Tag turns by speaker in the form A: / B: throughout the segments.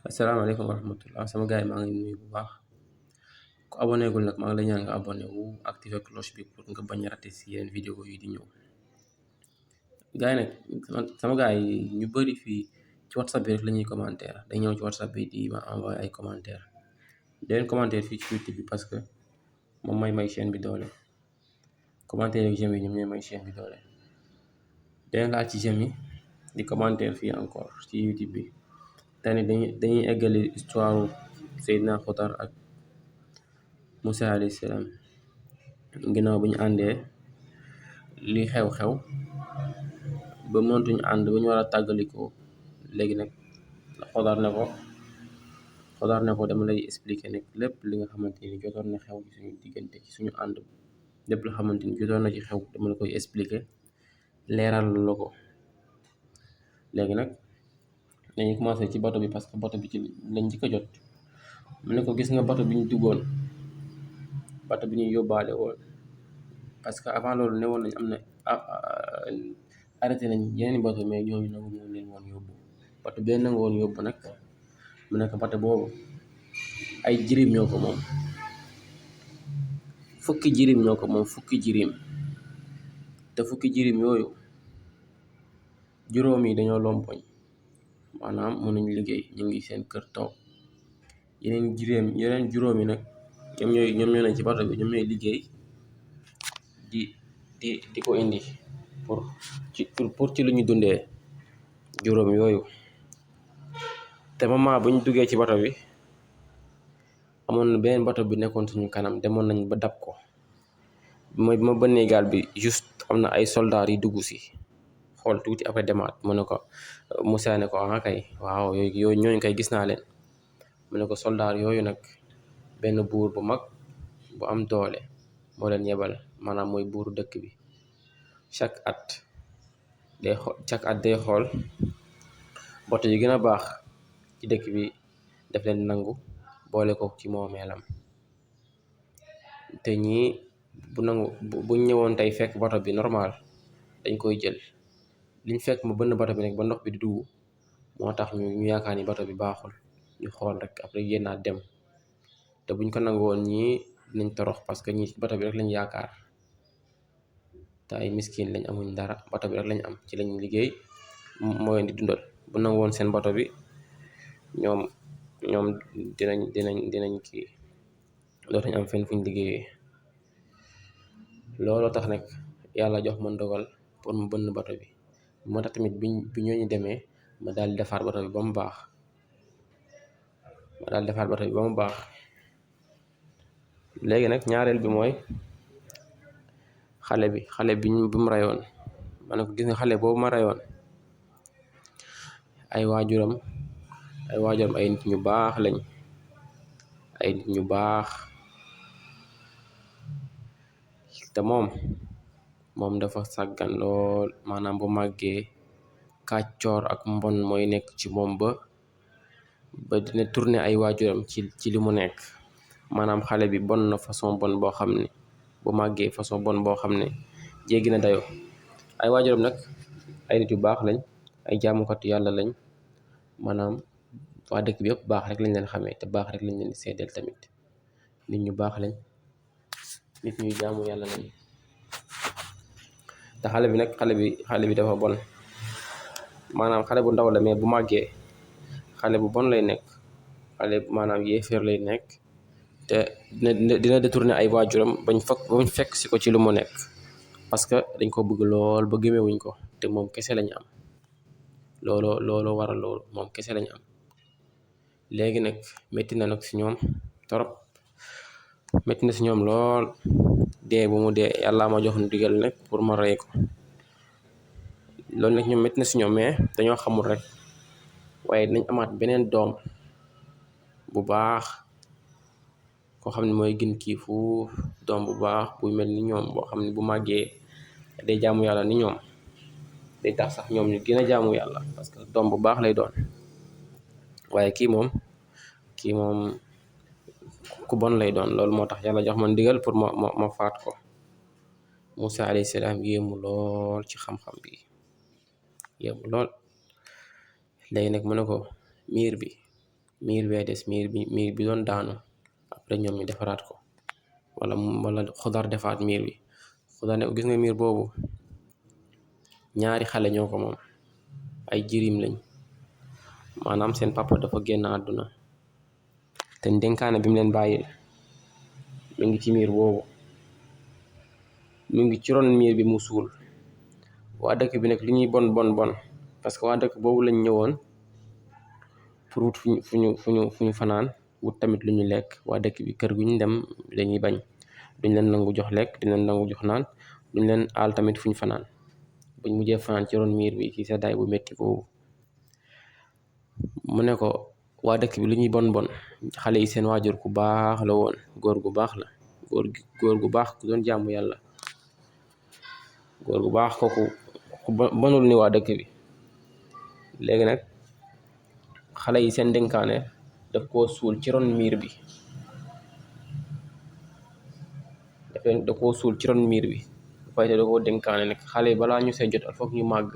A: Assalamualaikum warahmatullah sama gaay maa ngi nuyu bu baax ku abonné gul nag maa ngi lay ñaan nga abonné wu activer cloche bi pour nga bañ a raté si yeneen vidéo yi di ñëw gaay nag sama gaay ñu bëri fii ci whatsapp bi rek la ñuy commentaire day ñëw ci whatsapp bi di ma envoyé ay commentaire di leen commentaire fii ci YouTube bi parce que moom may chaîne bi doole commentaire ak j'aime yi ñoom ñooy may chaîne bi doole den laaj ci j'aime yi di commentaire fii encore ci YouTube bi tey dañuy eggali histoire Seydina Xotar ak Musa alayhi salaam ginnaaw bu ñu àndee li xew-xew ba mëntuñu ànd ba ñu war a tàggalikoo léegi nag Xotar ne ko dama lay expliquer nag lépp li nga xamante ni jotoon na xew ci suñu diggante ci suñu ànd lépp lu xamante ni jotoon na ci xew dama la koy expliquer leeral la ko léegi nag dañuy commencé ci bato bi parce que bato bi ci lañ njëkk a jot mu ne ko gis nga bato bi ñu duggoon bato bi ñuy yóbbaale woon parce que avant loolu ne woon nañ am na arrêté nañ yeneen bato mais ñooñu nangu ñu leen woon yóbbu bato bee nangu woon yóbbu nag mu nekk bato boobu ay jirim ñoo ko moom fukki jirim te fukki jirim yooyu juróom yi dañoo lompoñ maanaam mënuñ liggéey ñu ngi seen kër toog yeneen juróom yi nag ñoom ñoo nañ ci bato bi ñoom ñooy liggéey di ko indi pour ci lu ñu dundee juróom yooyu te moment bu ñu duggee ci bato bi amoon na beneen bato bi nekkoon suñu kanam demoon nañ ba dab ko mooy bi ma bënnee gaal bi juste am na ay soldats yi dugg si xool tuuti après demaat mu ne ko Moussa ne ko kay waaw yooyu ñooñu kay gis naa leen mu ne ko soldaar yooyu nag benn buur bu mag bu am doole moo leen yebal maanaam mooy buuru dëkk bi chaque at day xool bato yi gën a baax ci dëkk bi daf leen nangu boole ko ci moomeelam te ñii bu ñëwoon tey fekk bato bi normal dañ koy jël liñ fekk mu bënn bato bi nag ba ndox bi di dugg moo tax ñu yaakaar ni bato bi baaxul ñu xool rek après génnaat dem te buñ ko nangu woon ñii dinañ torox parce que ñii bato bi rek lañ yaakaar te ay miskin lañ amuñ dara bato bi rek lañ am ci lañ liggéey moo leen di dundal bu nangu woon seen bato bi ñoom dinañ kii dootuñ am fenn fuñ liggéeyee looloo tax nag yàlla jox ma ndogal pour mu bënn bato bi moo tax tamit bi ñooñu demee ma daal di defar bato bi ba mu baax léegi nag ñaareel bi mooy xale bi mu rayoon ma ne ko gis nga xale boobu ma rayoon ay waajuram ay nit ñu baax lañ ay nit ñu baax te moom dafa sàggan lool maanaam bu màggee kàccoor ak mbon mooy nekk ci moom ba dina tourner ay waajuram ci li mu nekk maanaam xale bi bon na façon bon boo xam ne bu màggee façon bon boo xam ne jéggi na dayo ay waajuram nag ay nit yu baax lañ ay jaamukatu yàlla lañ maanaam waa dëkk bi yëpp baax rek lañ leen xamee te baax rek lañ leen seedeel tamit nit ñu baax lañ nit ñuy jaamu yàlla lañ te xale bi dafa bon maanaam xale bu ndaw la mais bu màggee xale bu bon lay nekk maanaam yéeféer lay nekk te dina détourner ay waajuram bañ fekk si ko ci lu mu nekk parce que dañ ko bëgg lool ba gëmewuñ ko te moom kese lañu am looloo waral loolu moom kese lañu am léegi nag métti na nag si ñoom torop métti na si ñoom lool dee bu mu dee yàlla ma jox ndigal nag pour ma rey ko loolu nag ñoom métti na si ñoom mais dañoo xamul rek waaye dinañ amaat beneen doom bu baax koo xam ne mooy gën kii fuuf doom bu baax buy mel ni ñoom boo xam ne bu màggee day jaamu yàlla ni ñoom day tax sax ñoom ñu gën a jaamu yàlla parce que doom bu baax lay doon waaye kii moom ku bon lay doon loolu moo tax yàlla jox ma ndigal pour ma faat ko Musa alayhi salaam yéemu lool ci xam-xam bi yéemu lool léegi nag mu ne ko miir bi miir bee des miir bi doon daanu après ñoom ñu defaraat ko wala Xudar defaat miir bi. Xudar ne gis nga miir boobu ñaari xale ñoo ko moom, ay jirim lañ, maanaam seen papa dafa génn àdduna te dénkaane bi mu leen bàyyil mi ngi ci miir boobu, mi ngi ci ron miir bi mu suul. waa dëkk bi nag li ñuy bon bon bon parce que waa dëkk boobu lañ ñëwoon pour wut fu ñu fanaan, wut tamit lu ñu lekk. waa dëkk bi kër gu ñu dem dañuy bañ, duñ leen nangu jox lekk, duñ leen nangu jox naan, duñ leen aal tamit fu ñu fanaan. buñ mujjee fanaan ci ron miir bi ci seddaay bu metti boobu. mu ne ko waa dëkk bi lu ñuy bon bon xale yi seen waajur ku baax la woon, góor gu baax la, góor gu baax ku doon jaamu yàlla, góor gu baax kooku bonul ni waa dëkk bi. léegi nag xale yi seen dénkaane daf koo suul ci ron miir bi, da koo suul ci ron miir bi fay te da koo dénkaane nag xale yi balaa ñu see jot il faut ñu màgg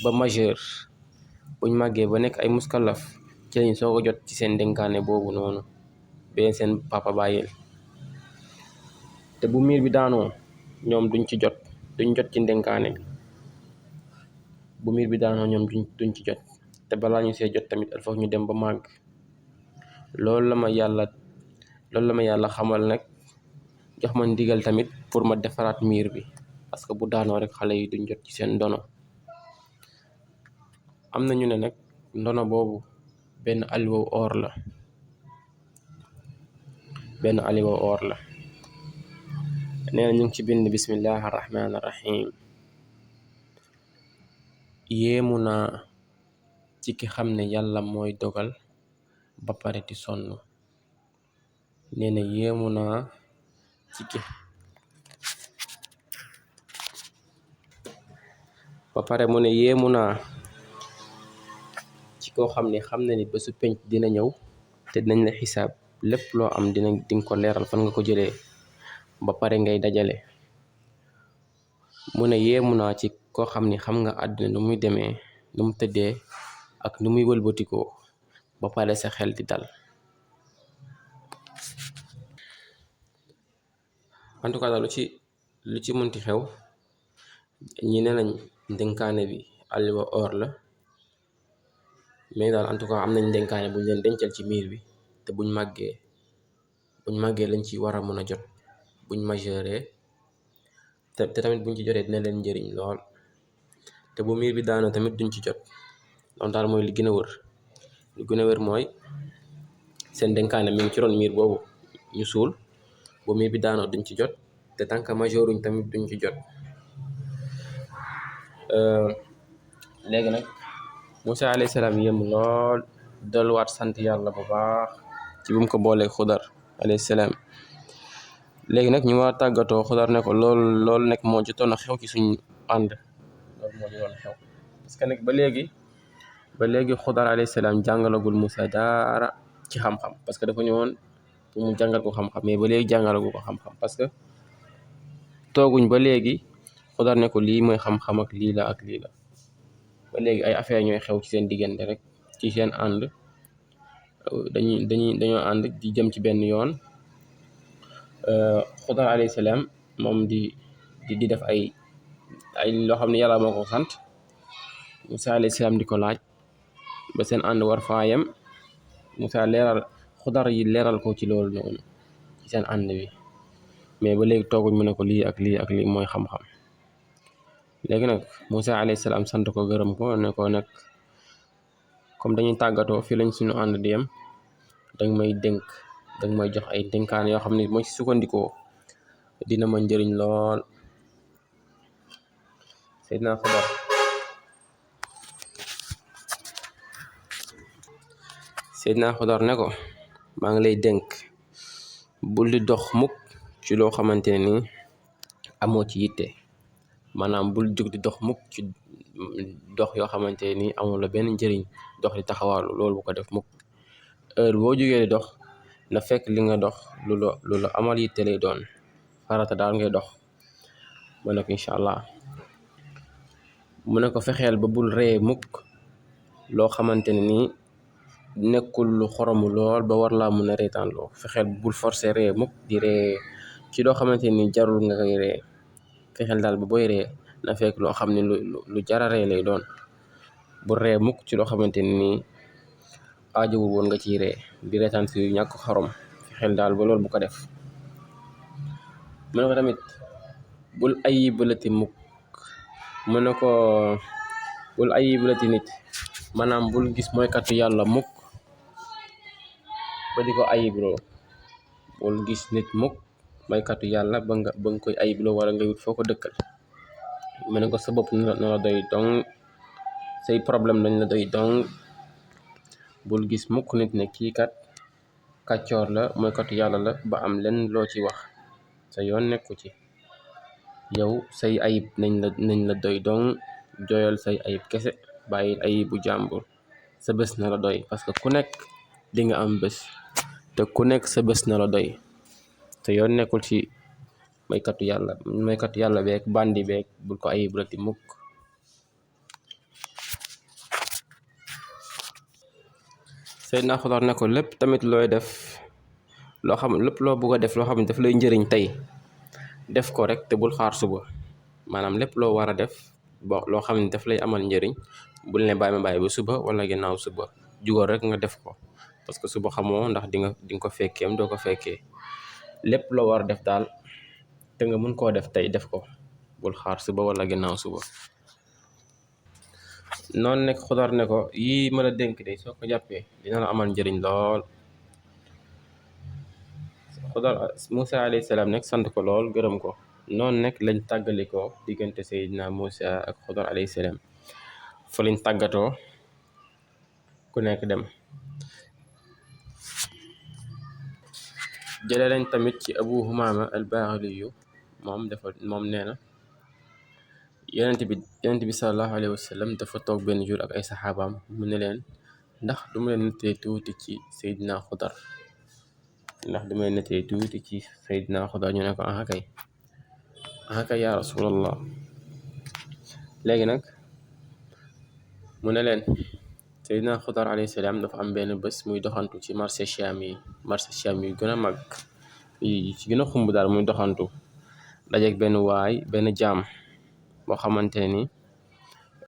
A: ba majeur. buñ màggee ba nekk ay muskalaf ci lañ soo ko jot ci seen dénkaane boobu noonu bee seen papa bàyyil. te bu miir bi daanoo ñoom duñ jot ci dénkaane bi. bu miir bi daanoo ñoom duñ ci jot, te balaa ñu see jot tamit il faut ñu dem ba màgg. loolu la ma yàlla xamal nag, jox ma ndigal tamit pour ma defaraat miir bi parce que bu daanoo rek xale yi duñ jot ci seen ndono. am na ñu ne nag ndono boobu benn aliwo or la, nee na ñu ngi ci bind bismillahi arrahmani arrahim. yéemu naa ci ki xam ne yàlla mooy dogal ba pare di sonn. nee na yéemu naa ci ki ba pare mu ne yéemu naa ci koo xam ne ni bésu penc dina ñëw te dinañ la xisaab lépp loo am dinga ko leeral fan nga ko jëlee ba pare ngay dajale. mu ne yéemu naa ci koo xam ni xam nga àddina nu muy demee, nu mu tëddee ak nu muy wëlbatikoo ba pare sa xel di dal. en tout cas daal lu ci mënti xew, ñi ne nañ dénkaane bi aliwa or la, mais daal en tout cas am nañ dénkaane buñ leen dencal ci miir bi te buñ màggee lañ ci war a mën a jot buñ majeure te tamit buñ ci jotee dina leen njëriñ lool. te bu miir bi daanoo tamit duñ ci jot. donc daal mooy li gën a wër mooy seen dénkaane mi ngi ci ron miir boobu ñu suul. bu miir bi daanoo duñ ci jot, te tant que majeuruñ tamit duñ ci jot. léegi nag Moussa alayhi salaam yëm lool delluwaat sant yàlla bu baax ci bu mu ko boolee Xudar alayhi salaam. léegi nag ñu war a tàggatoo. Xudar ne ko loolu nekk moo jotoon a xew ci suñu ànd, loolu moo jotoon a xew parce que nag ba léegi Xudar alayhi salaam jàngalagul Moussa dara ci xam-xam, parce que dafa ñëwoon pour mu jàngal ko xam-xam, mais ba léegi jàngalagu ko xam-xam parce que tooguñ ba léegi Xudar ne ko lii mooy xam-xam ak lii la ak lii la. ba léegi ay affaire ñooy xew ci seen diggante rek, ci seen ànd. dañoo ànd di jëm ci benn yoon. Xudar alayhi salaam moom di def ay loo xam ne yàlla moo ko sant. Moussa alayhi salaam di ko laaj ba seen ànd war faa yem. Moussa Xudar yi leeral ko ci loolu noonu ci seen ànd bi, mais ba léegi tooguñ mu ne ko lii ak lii ak lii mooy xam-xam. léegi nag Moussa alayhi salaam sant ko gërëm ko ne ko nag comme dañuy tàggatoo fii lañ suñu ànd di yem, danga may jox ay dénkaan yoo xam ne mooy ci sukkandikoo dina ma njëriñ lool. Seydina Xudar ne ko maa ngi lay dénk bul di dox mukk ci loo xamante ne ni amoo ci yitte, maanaam bul jóg di dox mukk ci dox yoo xamante ne ni amul la benn njëriñ, dox di taxawaalu loolu bu ko def mukk. heure boo jógee di dox na fekk li nga dox lu la amal yitte lay doon, farata daal ngay dox. mu ne ko incha allah. mu ne ko fexeel ba bul ree mukk loo xamante ne nii nekkul lu xoromu lool ba war laa mun a reetaan loo. Fexeel bul forcer ree mukk di ree ci loo xamante ni jarul nga koy ree. Fexeel daal ba booy ree na fekk loo xam ne lu jara ree lay doon. Bu ree mukk ci loo xamante ni aajowul woon nga ciy ree di reetaan si ñàkk xorom. Fexeel daal ba loolu bu ko def. mu ne ko tamit bul ayibalati mukk mu ne ko bul ayibalati nit, maanaam bul gis mooykatu yàlla mukk ba di ko ayibloo. Bul gis nit mukk mooykatu yàlla ba nga koy ayibloo wala nga wut foo ko dëkkal. mu ne ko sa bopp na la doy dong, say problème dañ la doy dong. Bul gis mukk nit ne kii kat kàccoor la mooykatu yàlla la ba am len loo ci wax, sa yoon nekku ci. Yow say ayib nañ la doy dong, jooyal say ayib kese, bàyyil ayibu jàmbur. Sa bés na la doy parce que ku nekk di nga am bés, te ku nekk sa bés na la doy. te yoon nekkul ci mooykatu yàlla beeg bandi beeg bul ko ayib rati mukk. Seydina Xudar ne ko lépp tamit looy def lépp loo bëgg a def loo xam ne daf lay njëriñ tey def ko rek te bul xaar suba. maanaam lépp loo war a def loo xam ne daf lay amal njëriñ bul ne bàyyi ma bàyyi ba suba wala ginnaaw suba, jugal rek nga def ko parce que suba xamoo ndax di nga ko fekkeem doo ko fekkee. lépp loo war a def daal te nga mun koo def tey def ko, bul xaar suba wala ginnaaw suba. noonu nekk Xudar ne ko yii ma la dénk de soo ko jàppee dina la amal njëriñ lool. Xudar Moussa alayhi salaam nekk sant ko lool gërëm ko. noonu nekk lañ tàggalikoo diggante Seydina Moussa ak Xudar alayhi salaam. fa lañ tàggatoo ku nekk dem. jëlee lañ tamit ci Abu Humaama al-Baahiliyu moom nee na yonent bi sallallahu alayhi wa sallam dafa toog benn jour ak ay saxaabaam mu ne leen ndax du ma leen nettali tuuti ci Seydina Xudar ñu ne ko aha kay yaa rasulallah. léegi nag mu ne leen Seydina Xudar alayhi salaam dafa am benn bés muy doxantu ci marché Cham yi gën a mag yi ci gën a xumb daal muy doxantu dajeeg benn jaam boo xamante ni